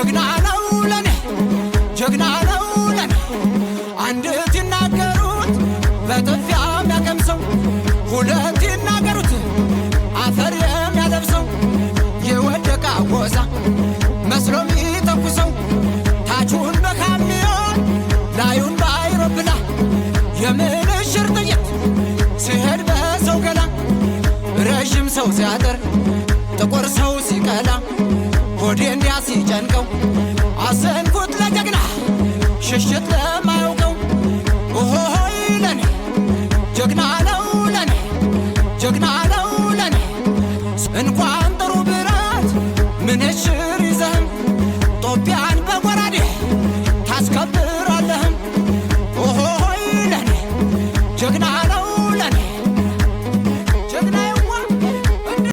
ጀግና ነው ለኔ፣ ጀግና ነው ለኔ። አንድ ይናገሩት በጥፊያ የሚያቀምሰው፣ ሁለት ይናገሩት አፈር የሚያለብሰው፣ የወደቀ አጎዛ መስሎ የሚተኩሰው፣ ታቹን በካሚዮን ላዩን በአይሮፕላን፣ የምንሽር ጥይት ሲሄድ በሰው ገላ፣ ረዥም ሰው ሲያጥር ጥቁር ሰው ሲቀላ፣ ሆዴ እንዲያ ሲጨንቀው አዘንኩት ለጀግና ሽሽት ለማያውቀው። ኦሆሆይ ለኔ ጀግና ነው ለኔ፣ ጀግና ነው ለኔ እንኳን